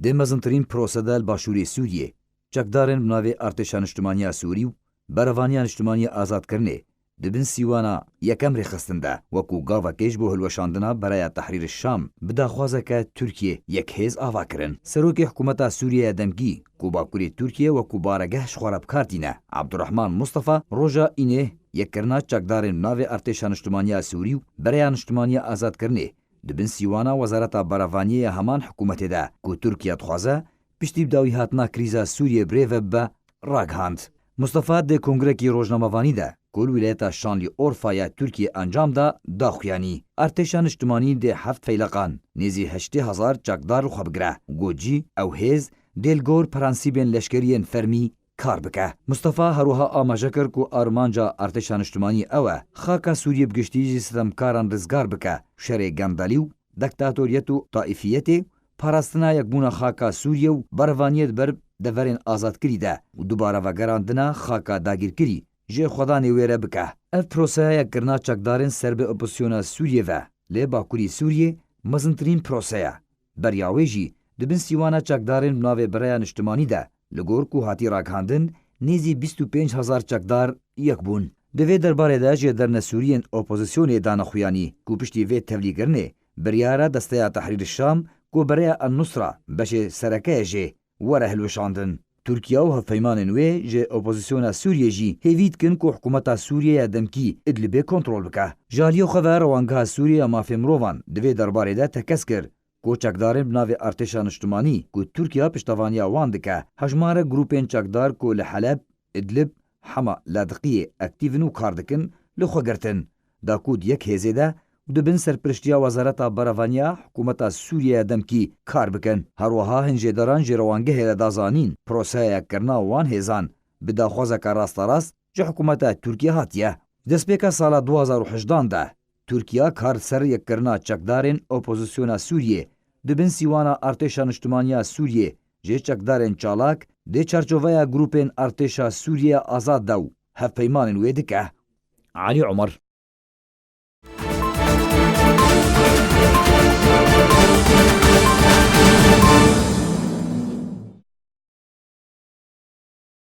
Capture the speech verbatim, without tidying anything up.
Dê mezintirîn prosede li başûrê Sûriyê, çekdarên bi navê Artêşa Niştimaniya Sûrî û Berevaniya Niştimaniya Azadkirinê di bin sîwana yekem rêxistin de, wekû gavekê ji bo hilweşandina Bereya Tehrîr Şam bi daxwazeke Tirkiyê yek hêz ava kirin. Serokê Hikûmeta Sûriyeya Demkî, ku Bakurê Tirkiyê wekû baregeh ji xwe re bi kar tîne, Abdurrahman Mustafa, roja Înê yekkirina çekdarên navê Artêşa Niştimaniya Sûrî û Bereya Niştimaniya Azadkirinê di bin sîwana Wezareta Berevaniyê ya heman hikûmetê de, ku Tirkiye dixwaze piştî bi dawî hatina krîza Sûriyê bi rê ve bibe, ragihand. Mustafa di kongrekî rojnamevanî de, ku li wîlayeta Şanlîorfa ya Tirkiyê encam da, da xuyanî, Artêşa Niştimanî dê heft feyleqan, nêzî heştê hezar çekdar li xwe bigire, got jî ew hêz dê li gor prensîbên leşkeriyên fermî kar bike. Mustafa herwiha amaje kir ku armanca Artêşa Niştimanî ew e, xaka Sûriyê bi giştî ji sitemkaran rizgar bike, şerê gendelî û diktatoriyet û taîfiyetê, parastina yekbûna xaka Sûriyê û berevaniyê di ber deverên azadkirî de û dubare vegerandina xaka dagîrkirî jê xwedanê wê re bike. Ev proseya yekkirina çekdarên ser bi opozisyona Sûriyê ve lê Bakurî Sûriyê mezintirîn prose ye. Beriya wê jî di bin sîwana çekdarên bi navê Bireya Niştimanî de, li gor ku hatî ragihandin, nêzî bîst û pênc hezar çekdar yek bûn. Di vê derbarê de jêdernesûriyên opozisyonê dane xuyanî ku piştî vê tevlîkirinê biryar e Desteya Tehrîr Şam ku Bireya El Nusra beşê sereke ye jê were hilweşandin. Tirkiye û hevpeymanên wê ji opozisyona Sûriyê jî hêvî dikin ku hikûmeta Sûriyê ya demkî Idlibê kontrol bike. Ji aliyê xwe ve Rewangeha Sûriyê ya Mafê Mirovan di vê derbarê de tekez kir ku çekdarên bi navê Artêşa Niştimanî ku Tirkiye piştevaniya wan dike, hejmara grûpên çekdar ku li Heleb, Idlib, Hema, Ladiqiyê aktîv in û kar dikin, li xwe girtin, da ku di yek hêzê de û di bin serpiriştiya Wezareta Berevaniya Hikûmeta Sûriyê ya demkî kar bikin. Herwiha hin jêderan ji rewangehê re da zanîn, proseya yekkirina wan hêzan bi daxwazeke rasterast ji hikûmeta Tirkiye hatiye. Destpêka sala du hazar û hejdan de, Tirkiye kar ser yekkirina çekdarên opozisyona Sûriyê di bin sîwana Artêşa Niştimaniya Sûriyê jê çekdarên çalak dê çarçoveya grûpên Artêşa Sûriyê Azad de û hevpeymanên wê dike. Elî Omer.